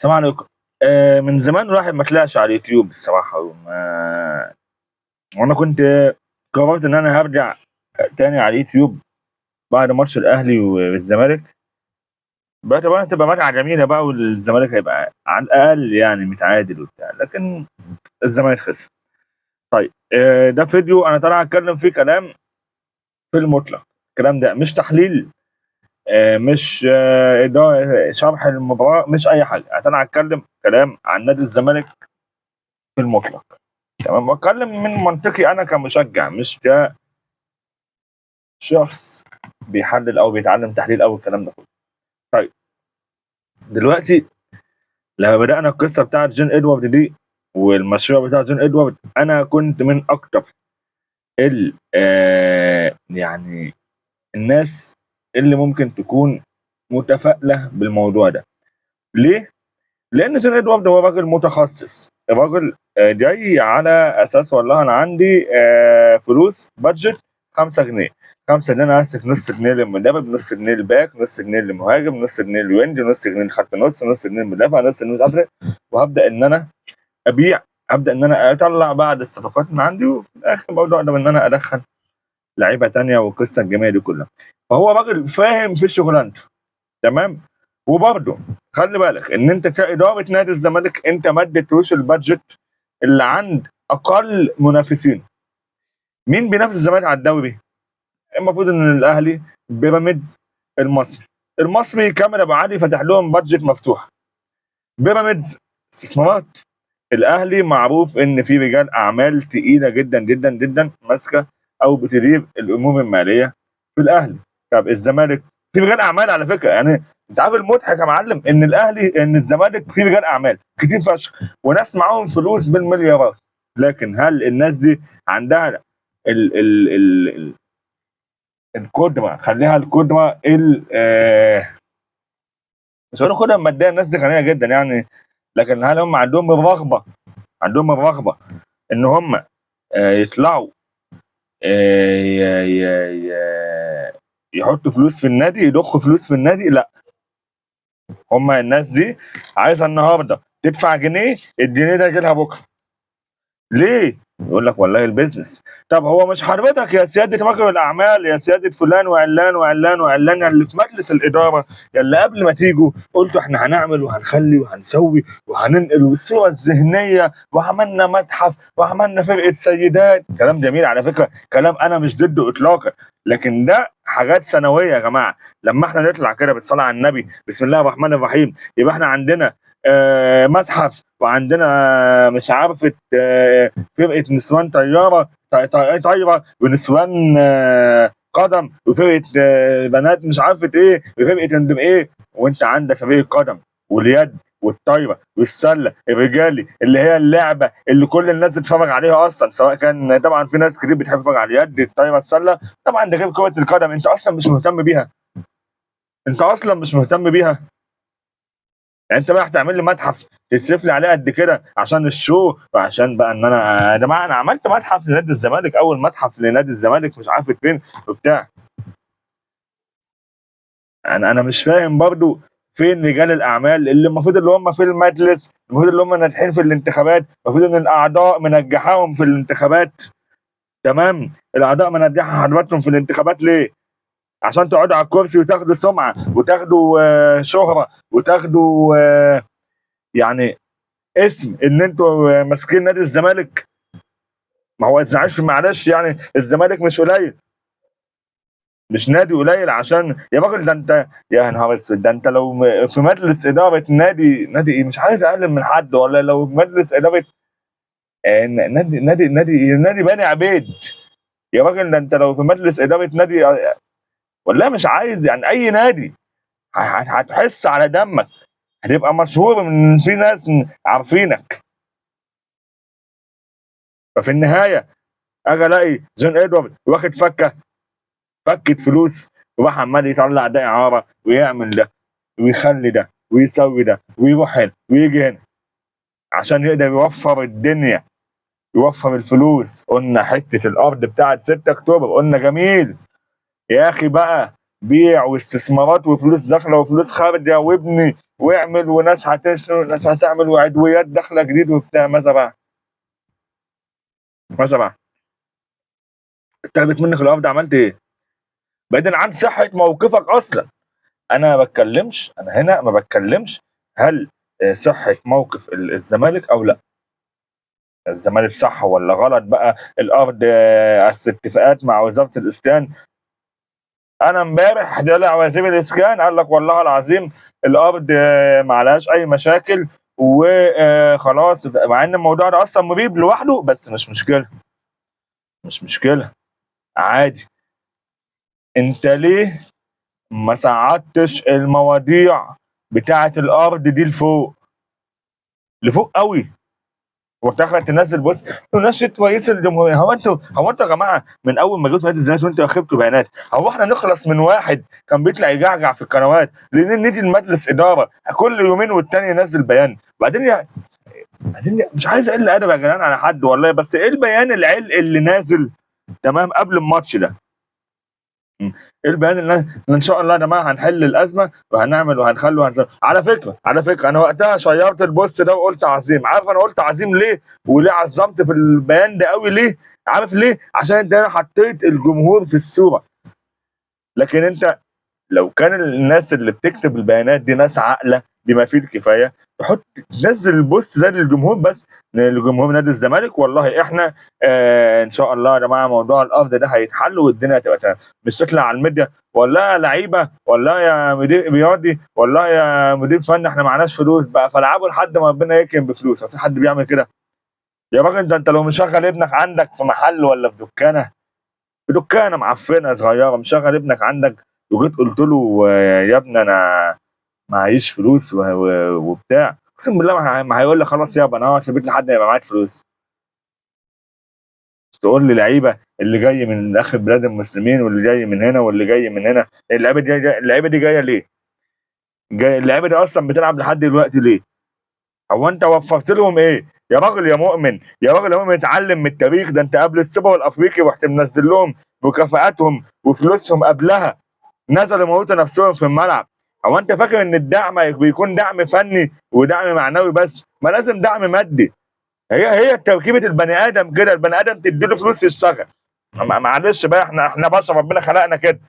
السلام عليكم. من زمان الواحد ما طلعش على اليوتيوب الصراحة، وأنا كنت قررت إن أنا هرجع تاني على اليوتيوب بعد ماتش الأهلي والزمالك. بقى طبعا تبقى متعة جميلة بقى، والزمالك هيبقى على الأقل يعني متعادل وبتاع، لكن الزمالك خسر. طيب ده فيديو أنا طالع أتكلم فيه كلام في المطلق، الكلام ده مش تحليل، مش ده شرح المباراة، مش أي حاجة. أنا طالع أتكلم كلام عن نادي الزمالك في المطلق، تمام؟ وأتكلم من منطقي أنا كمشجع، مش كشخص بيحلل أو بيتعلم تحليل أو الكلام ده كله. طيب دلوقتي لما بدأنا القصة بتاعت جون إدوارد دي والمشروع بتاع جون إدوارد، أنا كنت من أكتر ال يعني الناس اللي ممكن تكون متفائلة بالموضوع ده. ليه؟ لأن جون إدوارد هو راجل متخصص، الراجل جاي على أساس والله أنا عندي فلوس budget 5 جنيه، 5 جنيه أنا هصرف نص جنيه للمدرب، نص جنيه لل back، نص جنيه للمهاجم، نص جنيه لل wing، نص جنيه لخط نص، نص جنيه للمدافع، نص جنيه مش عارف إيه، وهبدأ إن أنا أبيع، هبدأ إن أنا أطلع بعض الصفقات من عندي، وفي الآخر برضه أقدر إن أنا أدخل لعيبة تانية والقصة الجميلة دي كلها. فهو راجل فاهم في شغلانته، تمام؟ وبرضه خلي بالك ان انت كادارة نادي الزمالك انت ما اديتوش ال budget اللي عند اقل منافسين. مين بينافس الزمالك على الدوري؟ المفروض ان الاهلي، بيراميدز، المصري. المصري كامل ابو علي فتح لهم budget مفتوح. بيراميدز استثمارات. الاهلي معروف ان في رجال اعمال تقيلة جدا جدا جدا ماسكه او بتدير الامور المالية في الاهلي. طب الزمالك في رجال اعمال على فكرة، يعني انت عارف المضحك يا معلم ان الاهلي ان الزمالك في رجال اعمال كتير فشخ وناس معاهم فلوس بالمليارات، لكن هل الناس دي عندها ال ال ال ال القدرة، خليها القدرة ال مش هقول القدرة المادية، الناس دي غنية جدا يعني، لكن هل هم عندهم الرغبة، عندهم الرغبة ان هم يطلعوا يحطوا فلوس في النادي، يضخوا فلوس في النادي؟ لا، هم الناس دي عايزه النهارده تدفع جنيه، الجنيه ده يجي لها بكره. ليه؟ يقول لك والله ال business. طب هو مش حضرتك يا سيادة رجل الاعمال، يا سيادة فلان وعلان وعلان وعلان اللي في مجلس الادارة، اللي قبل ما تيجوا قلتوا احنا هنعمل وهنخلي وهنسوي وهننقل والصورة الذهنية، وعملنا متحف وعملنا فرقه سيدات. كلام جميل على فكرة، كلام انا مش ضده اطلاقا، لكن ده حاجات سنوية يا جماعة. لما احنا نطلع كده بالصلاة على النبي بسم الله الرحمن الرحيم، يبقى احنا عندنا متحف، وعندنا مش عارفه فرقه نسوان طيارة طايره، ونسوان قدم، وفرقه بنات مش عارفه ايه، وفرقه اندم ايه، وانت عندك فريق القدم واليد والطايره والسله الرجالي اللي هي اللعبة اللي كل الناس بتتفرج عليها اصلا، سواء كان طبعا في ناس كتير بتحب تتفرج على اليد، الطايره، السلة، طبعا ده غير كره القدم، انت اصلا مش مهتم بيها، انت اصلا مش مهتم بيها. يعني انت بقى هتعمل لي متحف تصرف لي عليه قد كده عشان الشو، وعشان بقى ان انا يا جماعة انا عملت متحف لنادي الزمالك، اول متحف لنادي الزمالك مش عارف فين وبتاع. انا مش فاهم برضو فين رجال الاعمال اللي المفروض اللي هم في المجلس، المفروض اللي هم ناجحين في الانتخابات، المفروض ان الاعضاء منجحاهم في الانتخابات، تمام؟ الاعضاء منجحه حضراتكم في الانتخابات ليه؟ عشان تقعدوا على الكرسي وتاخدوا سمعه وتاخدوا شهره وتاخدوا يعني اسم ان انتوا ماسكين نادي الزمالك. ما هو الزعيش معلش يعني الزمالك مش قليل، مش نادي قليل عشان يا راجل ده انت يا نهار اسود، ده انت لو في مجلس ادارة نادي ايه، مش عايز اقلل من حد، ولا لو في مجلس ادارة نادي نادي نادي نادي بني عبيد، يا راجل ده انت لو في مجلس ادارة نادي ولا مش عايز يعني اي نادي هتحس على دمك، هتبقى مشهور من في ناس عارفينك. ففي النهاية اجي الاقي جون ادوارد واخد فكه فلوس، وراح عمال يطلع ده اعاره ويعمل ده ويخلي ده ويسوي ده ويروح هنا ويجي هنا عشان يقدر يوفر الدنيا، يوفر الفلوس. قلنا حتة الارض بتاعت 6 اكتوبر، قلنا جميل يا اخي بقى، بيع واستثمارات وفلوس داخله وفلوس خارجه وابني واعمل، وناس هتشتري وناس هتعمل، وعدويات داخله جديد وبتاع. ماذا بعد؟ ماذا بعد؟ اتاخدت منك الارض، عملت ايه؟ بعيدا عن صحة موقفك اصلا، انا ما بتكلمش، انا هنا ما بتكلمش هل صحة موقف الزمالك او لا، الزمالك صح ولا غلط بقى، الارض اتفاقات مع وزارة الاسكان. انا امبارح طلع وزير الاسكان قال لك والله العظيم الارض ما عليهاش اي مشاكل وخلاص، مع ان الموضوع ده اصلا مريب لوحده، بس مش مشكلة، مش مشكلة عادي. انت ليه ما صعدتش المواضيع بتاعه الارض دي لفوق، لفوق قوي، وتخلق تنزل بص تنشط رئيس الجمهورية؟ هو انتوا يا جماعة من اول ما جيتوا نادي الزمالك وانتوا اخدتوا بيانات؟ هو احنا نخلص من واحد كان بيطلع يجعجع في القنوات لان نيجي المجلس ادارة كل يومين والتاني ينزل بيان؟ بعدين مش عايز اقل ادب يا جدعان على حد والله، بس ايه البيان العلق اللي نازل تمام قبل الماتش ده؟ ايه البيان اللي ان شاء الله يا جماعة هنحل الازمة وهنعمل وهنخلي وهنسوي؟ على فكرة انا وقتها شيرت البوست ده وقلت عظيم. عارف انا قلت عظيم ليه؟ وليه عظمت في البيان ده قوي ليه؟ عارف ليه؟ عشان انت هنا حطيت الجمهور في الصورة. لكن انت لو كان الناس اللي بتكتب البيانات دي ناس عاقلة بما فيه الكفاية، تحط تنزل البوست ده للجمهور بس، للجمهور نادي الزمالك، والله احنا ان شاء الله يا جماعة موضوع الارض ده هيتحل والدنيا هتبقى تمام. مش تطلع على الميديا والله يا لعيبة، والله يا مدير رياضي، والله يا مدير فني احنا معناش فلوس بقى، فالعبوا لحد ما ربنا يكرم بفلوس. هو في حد بيعمل كده يا راجل؟ ده انت لو مشغل ابنك عندك في محل ولا في دكانه، في دكانه معفنه صغيرة، مشغل ابنك عندك وجيت قلت له يا ابني انا معيش فلوس وبتاع، اقسم بالله ما هيقول لك خلاص يابا انا هقعد في البيت لحد ما يبقى معاك فلوس. تقول لي لعيبة اللي جاي من اخر بلاد المسلمين واللي جاي من هنا واللي جاي من هنا، اللعيبة دي جاية ليه؟ اللعيبة دي اصلا بتلعب لحد دلوقتي ليه؟ هو انت وفرت لهم ايه؟ يا راجل يا مؤمن، يا راجل يا مؤمن اتعلم من التاريخ ده. انت قبل السوبر الافريقي رحت منزل لهم مكافآتهم وفلوسهم قبلها، نزلوا موتوا نفسهم في الملعب. هو انت فاكر ان الدعم بيكون دعم فني ودعم معنوي بس؟ ما لازم دعم مادي. هي تركيبه البني ادم كده، البني ادم تديله فلوس يشتغل. معلش بقى، احنا بشر، ربنا خلقنا كده،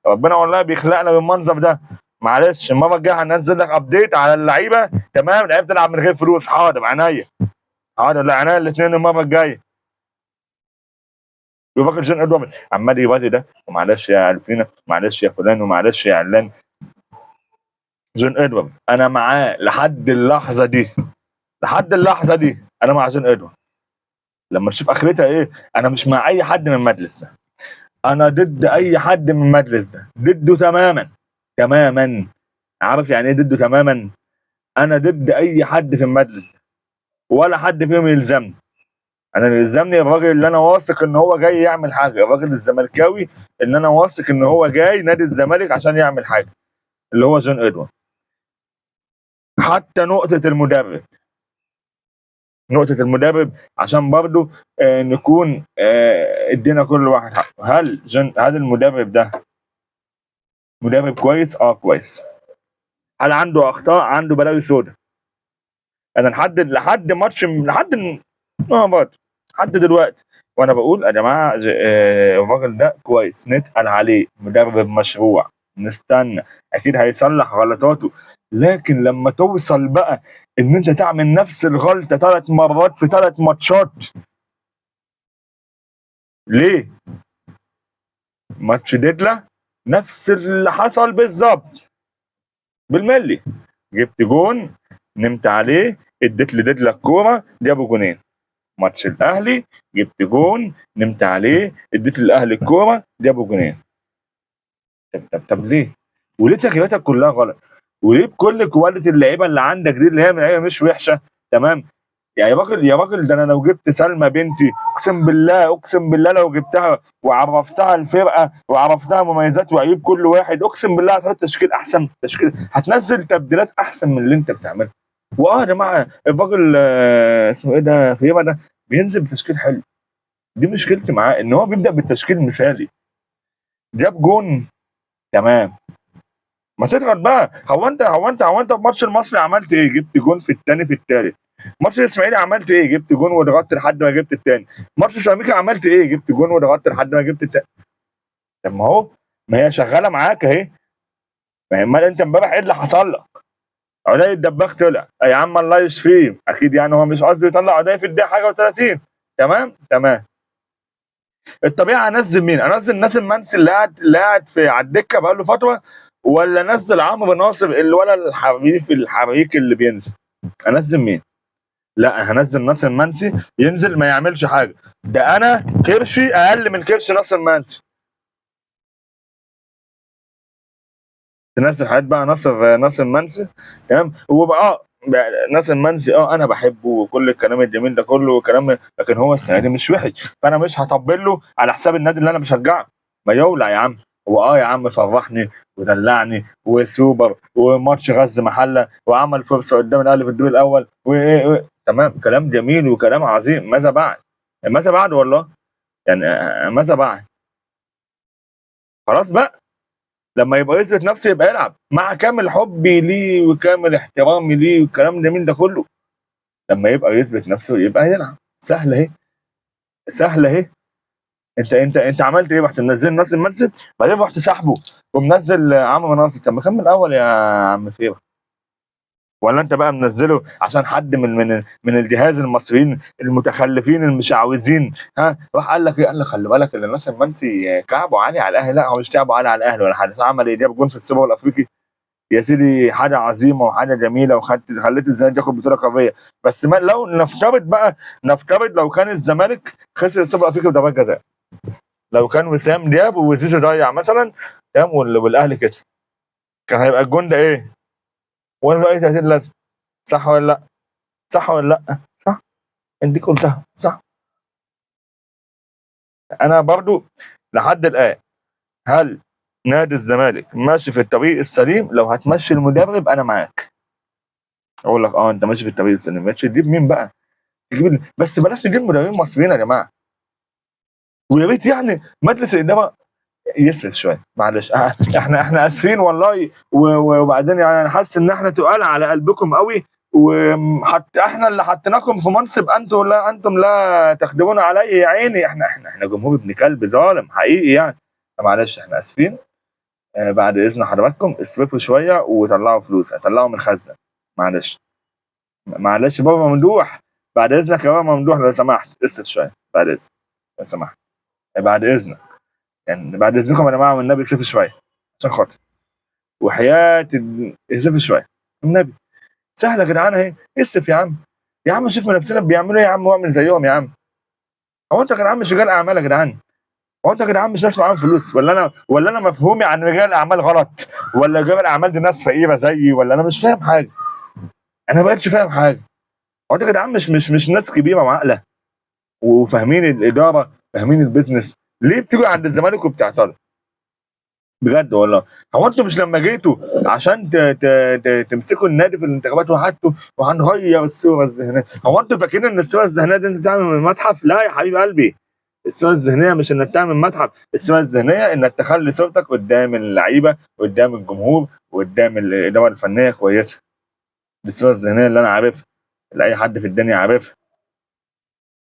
ربنا والله بيخلقنا بالمنظر ده. معلش المرة الجاية هننزل لك ابديت على اللعيبة، تمام؟ اللعيبة تلعب من غير فلوس، حاضر عينيا، حاضر، لا عينيا الاثنين المرة الجاية. يبقى جون ادوارد عمال يبادي ده، ومعلش يا الفينا، معلش يا فلان، ومعلش يا علان. جون ادوارد انا معاه لحد اللحظة دي، لحد اللحظة دي انا مع جون ادوارد. لما تشوف اخرتها ايه، انا مش مع اي حد من المجلس ده، انا ضد اي حد من المجلس ده، ضده تماما تماما. عارف يعني ايه ضده تماما؟ انا ضد اي حد في المجلس ده، ولا حد فيهم يلزمني. انا اللي يلزمني الراجل اللي انا واثق ان هو جاي يعمل حاجة، الراجل الزملكاوي اللي انا واثق ان هو جاي نادي الزمالك عشان يعمل حاجة، اللي هو جون ادوارد. حتى نقطة المدرب، نقطة المدرب عشان برضو نكون ادينا كل واحد حقه. هل المدرب ده مدرب كويس؟ كويس. هل عنده اخطاء؟ عنده بلاوي سودا. انا لحد ماتش، لحد برضه لحد دلوقتي وانا بقول يا جماعة الراجل ده كويس، نتقل عليه، مدرب مشروع، نستنى اكيد هيصلح غلطاته. لكن لما توصل بقى ان انت تعمل نفس الغلطة 3 مرات في 3 ماتشات، ليه؟ ماتش دجله نفس اللي حصل بالظبط بالملي، جبت جون نمت عليه، اديت لدجله الكورة جابوا جونين. ماتش الاهلي جبت جون نمت عليه، اديت للاهلي الكورة جابوا جونين. طب ليه؟ وليه تغييراتك كلها غلط؟ وليه بكل quality اللعيبة اللي عندك دي اللي هي لعيبة مش وحشة، تمام؟ يعني يا راجل يا راجل، ده انا لو جبت سلمى بنتي اقسم بالله، اقسم بالله لو جبتها وعرفتها الفرقة وعرفتها مميزات وعيوب كل واحد، اقسم بالله هتحط تشكيل احسن تشكيل، هتنزل تبديلات احسن من اللي انت بتعمله. واه يا جماعة الراجل اسمه ايه ده، فيما ده بينزل بتشكيل حلو. دي مشكلتي معاه، ان هو بيبدا بالتشكيل مثالي، جاب جون تمام، ما تضغط بقى. هو انت في ماتش المصري عملت ايه؟ جبت جون في الثاني في الثالث. ماتش الاسماعيلي عملت ايه؟ جبت جون وضغطت لحد ما جبت الثاني. ماتش سيراميكا عملت ايه؟ جبت جون وضغطت لحد ما جبت الثاني. طب ما هو ما هي شغالة معاك اهي. ما هي امال انت امبارح ايه اللي حصل لك؟ عدي الدباغ طلع يا عم الله يشفيه، اكيد يعني هو مش قصده يطلع عدي في الدقيقة حاجة و30. تمام تمام. الطبيعي انزل مين؟ انزل ناس المنسي اللي قاعد في على الدكة بقى له فترة، ولا انزل عمرو ناصر اللي ولا الحريف الحريك اللي بينزل؟ انزل مين؟ لا هنزل ناصر منسي ينزل ما يعملش حاجة. ده انا كرشي اقل من كرش ناصر منسي. تنزل حاجات بقى ناصر منسي، تمام. وبقى ناصر منسي انا بحبه وكل الكلام الجميل ده كله وكلام، لكن هو السنة دي مش وحش، فانا مش هطبل له على حساب النادي اللي انا بشجعه. ما يولع يا عم، هو يا عم فرحني ودلعني وسوبر وماتش غزل محله وعمل فرصة قدام الاهلي في الدور الاول وايه تمام، كلام جميل وكلام عظيم. ماذا بعد؟ ماذا بعد والله يعني، ماذا بعد؟ خلاص بقى لما يبقى يثبت نفسه يبقى يلعب، مع كامل حبي ليه وكامل احترامي ليه والكلام الجميل ده كله. لما يبقى يثبت نفسه يبقى يلعب. سهلة اهي، سهلة اهي. انت عملت ايه؟ رحت منزل ناصر منسي، بعدين رحت سحبه ومنزل عمرو ناصر. طب ما كمل الاول يا عم فيرا، ولا انت بقى منزله عشان حد من من من الجهاز المصريين المتخلفين المشعوذين؟ ها راح قال لك ايه؟ قال لك خلي بالك ان ناصر منسي كعبه عالي على الاهلي. لا هو مش كعبه عالي على الاهلي ولا حاجة، عمل ايه؟ جاب جون في السوبر الافريقي يا سيدي، حاجة عظيمة وحاجه جميلة، وخدت خليت الزمالك ياخد بطوله قوية. بس ما لو نفترض بقى، نفترض لو كان الزمالك خسر السوبر الافريقي بضربات جزاء، لو كان وسام دياب وزيزو ضيع مثلا، تمام، والاهلي كسب، كان هيبقى الجون ده ايه؟ ولا له اي 30 لازمه؟ صح ولا لا؟ صح ولا لا؟ صح، انت قلتها صح. انا برضو لحد الان هل نادي الزمالك ماشي في الطريق السليم؟ لو هتمشي المدرب انا معاك، اقول لك انت ماشي في الطريق السليم. ماشي، تجيب مين بقى؟ تجيب، بس بلاش تجيب مدربين مصريين يا جماعة. ويا ريت يعني مجلس الادارة يسرف شوية، معلش احنا اسفين والله. وبعدين يعني انا حاسس ان احنا تقال على قلبكم قوي، وحتى احنا اللي حطيناكم في منصب انتم لا تخدمون عليه يا عيني. احنا جمهور ابن كلب ظالم حقيقي يعني، معلش احنا اسفين. بعد اذن حضراتكم اصرفوا شوية وطلعوا فلوس، طلعوا من الخزنة. معلش معلش بابا ممدوح، بعد اذنك يا بابا ممدوح لو سمحت اصرف شوية، بعد اذنك لو سمحت، بعد اذنك يعني، بعد اذنكم يا جماعة والنبي اصرفوا شوية عشان خاطر وحياه اصرفوا شوية النبي. سهلة يا جدعان اهي، اصرف يا عم، يا عم شوف نفسنا بيعملوا ايه يا عم واعمل زيهم يا عم. هو انت يا جدعان مش رجال اعمال يا جدعان؟ هو انت يا جدعان مش ناس معاهم فلوس؟ ولا انا مفهومي عن رجال الاعمال غلط؟ ولا رجال الاعمال دي ناس فقيرة زيي؟ ولا انا مش فاهم حاجة؟ انا ما بقتش فاهم حاجة. هو انت يا جدعان مش ناس كبيرة وعاقله وفاهمين الادارة، فاهمين ال business، ليه بتيجوا عند الزمالك وبتعترضوا؟ بجد والله. هو انتوا مش لما جيتوا عشان تمسكوا النادي في الانتخابات وحطوا وهنغير الصورة الذهنية، هو انتوا فاكرين ان الصورة الذهنية دي انت تعمل من المتحف؟ لا يا حبيب قلبي، الصورة الذهنية مش انك تعمل متحف، الصورة الذهنية انك تخلي صورتك قدام اللعيبة، قدام الجمهور، قدام الادارة الفنية كويسة. دي الصورة الذهنية اللي انا عارفها، اللي اي حد في الدنيا عارفها.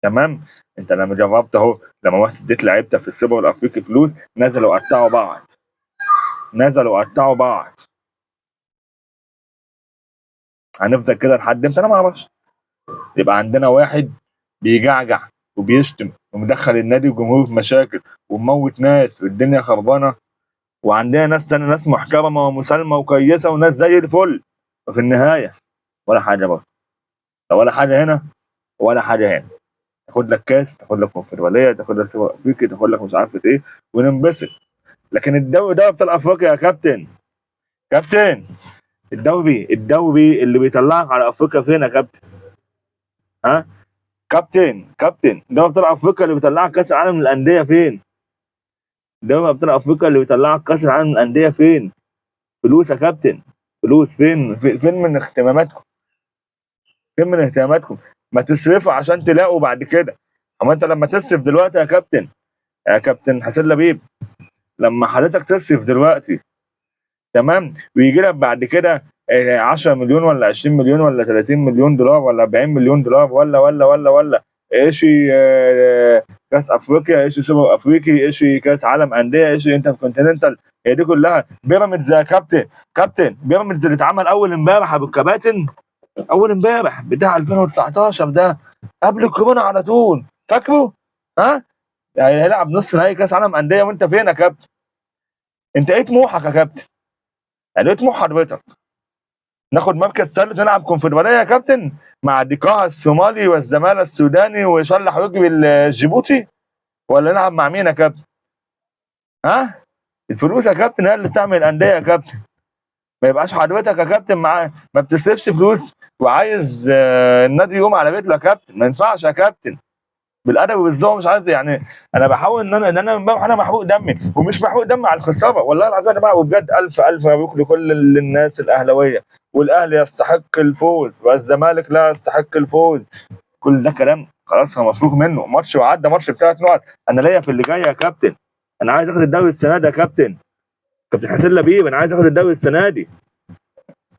تمام؟ انت لما جربت اهو، لما رحت اديت لعيبتك في السوبر الافريقي فلوس، نزلوا قطعوا بعض، نزلوا قطعوا بعض. هنفضل كده لحد امتى؟ انا ما اعرفش. يبقى عندنا واحد بيجعجع وبيشتم ومدخل النادي والجمهور في مشاكل ومموت ناس والدنيا خربانة، وعندنا ناس تانية، ناس محترمه ومسالمه وكويسة وناس زي الفل، وفي النهاية ولا حاجة برضه، لا ولا حاجة هنا ولا حاجة هنا. تاخد لك كاس، تاخد لك كونفدراليه، تاخد لك سوبر افريقي، تاخد لك مش عارفه ايه، وننبسط. لكن الدوري ده بتاع افريقيا يا كابتن، كابتن الدوري اللي بيطلعك على افريقيا فين يا كابتن؟ ها كابتن دوري ابطال افريقيا اللي بيطلعك كاس العالم للاندية فين؟ دوري ابطال افريقيا اللي بيطلعك كاس العالم للاندية فين؟ فلوس يا كابتن، فلوس. فين فين من اهتماماتكم؟ فين من اهتماماتكم؟ ما تصرفوا عشان تلاقوا بعد كده. اما انت لما تصرف دلوقتي يا كابتن، يا كابتن حسين لبيب، لما حضرتك تصرف دلوقتي تمام، ويجي لك بعد كده 10 مليون ولا 20 مليون ولا 30 مليون دولار ولا 40 مليون دولار ولا ولا ولا ولا ايش، كاس افريقيا، ايش سوبر افريقي، ايش كاس عالم اندية، ايش انتر كونتيننتال. هي دي كلها بيراميدز يا كابتن. كابتن بيراميدز اللي اتعمل اول امبارح ابو الكباتن، اول امبارح بتاع 2019 ده قبل الكورونا على طول، فاكره؟ ها؟ يعني هيلعب نص نهائي كاس عالم اندية وانت فين يا كابتن؟ انت ايه طموحك يا كابتن؟ يعني ايه طموح حضرتك؟ ناخد مركز ثالث ونلعب كونفدراليه يا كابتن مع ديكاها الصومالي والزماله السوداني وشلح وجبي الجيبوتي، ولا نلعب مع مين يا كابتن؟ ها؟ الفلوس يا كابتن هي اللي بتعمل الاندية يا كابتن. ما يبقاش حضرتك يا كابتن مع ما بتصرفش فلوس وعايز النادي يقوم على رجله يا كابتن، ما ينفعش يا كابتن. بالادب وبالذوق مش عايز، يعني انا بحاول ان انا امبارح انا محروق دمي، ومش محروق دمي على الخسارة والله العظيم يا جماعة، وبجد الف الف مبروك لكل الناس الاهلاوية، والاهلي يستحق الفوز والزمالك لا يستحق الفوز. كل ده كلام خلاص هو مفروغ منه، ماتش وعدى، ماتش بتاعت نقط. انا ليا في اللي جاي يا كابتن، انا عايز اخد الدوري السنة دي يا كابتن. كابتن حسين لبيب انا عايز اخد الدوري السنة دي،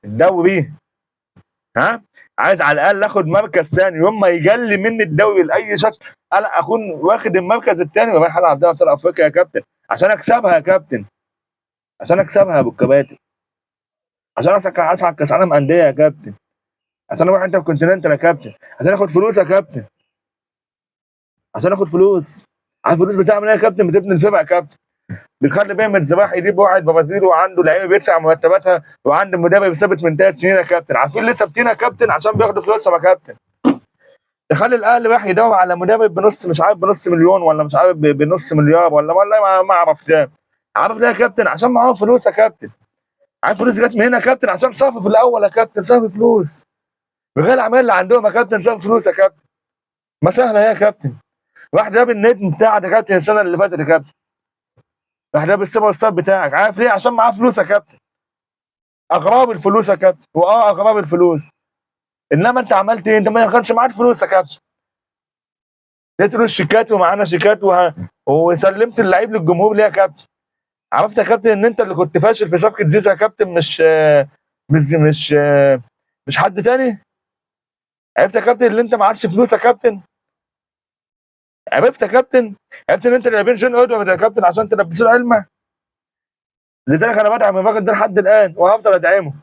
الدوري ها، عايز على الاقل اخد مركز ثاني، يوم ما يجلي مني الدوري لاي شكل انا اكون واخد المركز الثاني ورايح العب دوري ابطال افريقيا يا كابتن، عشان اكسبها يا كابتن، عشان اكسبها يا ابو الكباتن، عشان اصعد كاس عالم اندية يا كابتن، عشان اروح انتر كونتيننتال يا كابتن، عشان اخد فلوس يا كابتن، عشان اخد فلوس. عارف الفلوس بتعمل ايه يا كابتن؟ بتبني الفرقة يا كابتن، بتخلي بيراميدز راح يجيب واحد برازيلي وعنده لعيبة بيدفع مرتباتها وعنده مدرب ثابت من 3 سنين يا كابتن. عارفين ليه ثابتين يا كابتن؟ عشان بياخدوا فلوسهم يا كابتن. تخلي الاهلي راح يدور على مدرب بنص، مش عارف بنص مليون ولا مش عارف بنص مليار ولا والله ما اعرف كام. عارف ليه يا كابتن؟ عشان معاهم فلوس يا كابتن. عارف فلوس جت من هنا يا كابتن؟ عشان صرفوا في الاول يا كابتن، صرفوا فلوس بغير العمال اللي عندهم يا كابتن، صرفوا فلوس يا كابتن. ما سهلة يا كابتن. راح جاب النجم بتاعك يا كابتن السنة اللي فاتت يا كابتن، راح جاب السوبر ستار بتاعك. عارف ليه؟ عشان معاه فلوس يا كابتن، اغراب الفلوس يا كابتن، واه اغراب الفلوس. انما انت عملت ايه؟ انت ما كانش معاك فلوس يا كابتن، اديت له الشيكات ومعانا شيكات وسلمت اللعيب للجمهور. ليه يا كابتن؟ عرفت يا كابتن ان انت اللي كنت فاشل في صفقة زيزو يا كابتن، مش مش حد تاني. عرفت يا كابتن ان انت معكش فلوس يا كابتن. عرفت يا كابتن، عرفت ان انت اللي جايبين جون ادوارد يا كابتن عشان تلبسوا له علمه. لذلك انا بدعم الراجل ده لحد الان وهفضل ادعمه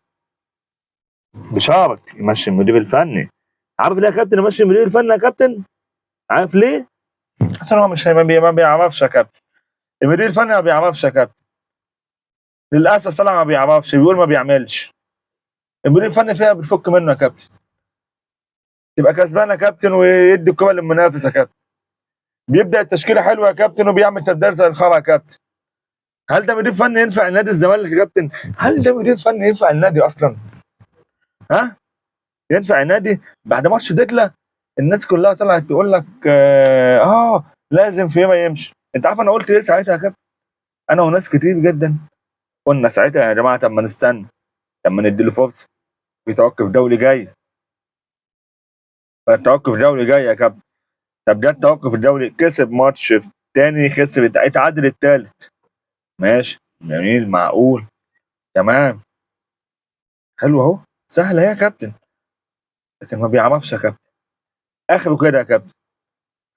بشرط يمشي المدير الفني. عارف ليه يا كابتن يمشي المدير الفني يا كابتن؟ عارف ليه؟ عشان هو مش ما بيعرفش يا كابتن. المدير الفني ما بيعرفش يا كابتن، للاسف طلع ما بيعرفش، بيقول ما بيعملش. المدير الفني فيها بتفك منه يا كابتن، تبقى كسبان يا كابتن ويدي الكورة للمنافس يا كابتن، بيبدا التشكيلة حلوة يا كابتن وبيعمل تبديل زي الخرا يا كابتن. هل ده مدير فني ينفع النادي الزمالك يا كابتن؟ هل ده مدير فني ينفع النادي اصلا؟ ها؟ ينفع النادي؟ بعد ماتش دجله الناس كلها طلعت تقول لك لازم فيما يمشي. انت عارف انا قلت ايه ساعتها يا كابتن؟ انا وناس كتير جدا قلنا ساعتها يا جماعة طب ما نستنى، طب ما نديله فرصة، في توقف دولي جاي، فالتوقف دولي جاي يا كابتن. طب ده التوقف الدولي كسب ماتش تاني، خسر، اتعادل التالت، ماشي جميل معقول تمام حلو اهو، سهلة يا كابتن. لكن ما بيعرفش يا كابتن، اخره كده يا كابتن.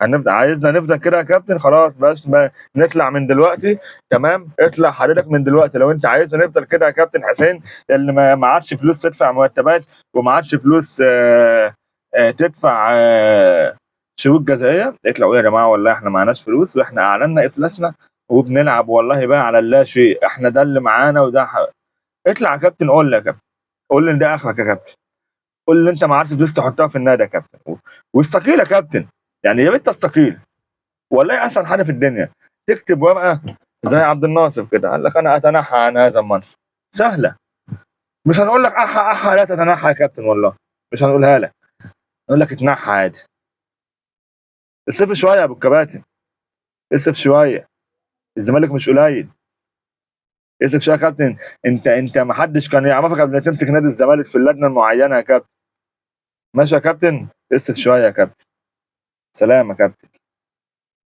هنبدا، عايزنا نفضل كده يا كابتن؟ خلاص بلاش نطلع من دلوقتي، تمام؟ اطلع حضرتك من دلوقتي لو انت عايزنا نفضل كده يا كابتن حسين، اللي ما عادش فلوس تدفع مرتبات وما عادش فلوس تدفع شروط جزائيه. اطلعوا يا جماعة والله احنا معناش فلوس واحنا اعلنا افلاسنا وبنلعب والله بقى على اللا شيء، احنا ده اللي معانا وده اطلع يا كابتن قول لي يا كابتن، قول لي ان ده اخرك يا كابتن، قول لي انت ما عادش فلوس تحطها في النادي يا كابتن، واستقيل يا كابتن. يعني يا ريت تستقيل والله، اسهل حاجة في الدنيا تكتب ورقة زي عبد الناصر كده قال لك انا اتنحى عن هذا المنصب، سهلة. مش هنقول لك احا احا لا تتنحى يا كابتن، والله مش هنقولها لك، نقول لك اتنحى عادي. اصرف شوية يا ابو الكباتن، اصرف شوية، الزمالك مش قليل، اصرف شوية يا كابتن. انت ما حدش كان يعرفك قبل ما تمسك نادي الزمالك في اللجنة المعينة يا كابتن. ماشي يا كابتن، اصرف شوية يا كابتن. سلام يا كابتن.